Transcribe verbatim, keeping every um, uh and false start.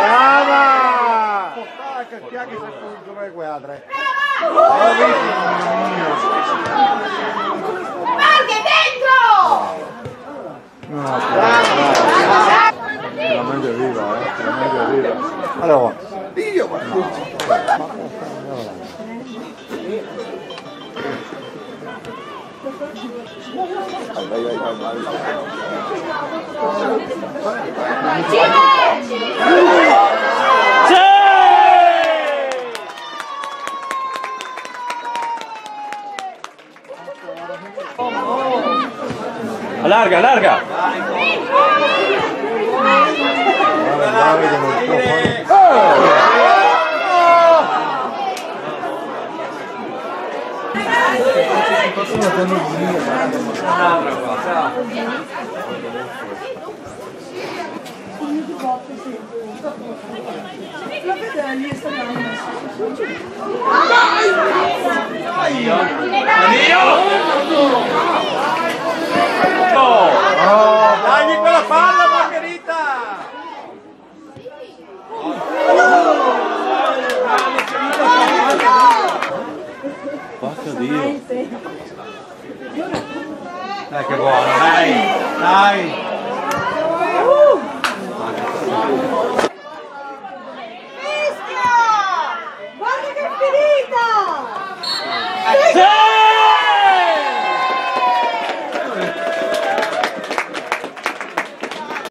Brava! Portala che spiaghi se contro le quadre. Varda dentro! No, brava, brava. Finalmente viva, eh? Finalmente viva. Allora, io, ma... Alarga, alarga! Dagli quella palla, Margherita! Porco Dio! Dai, che buono, dai, dai.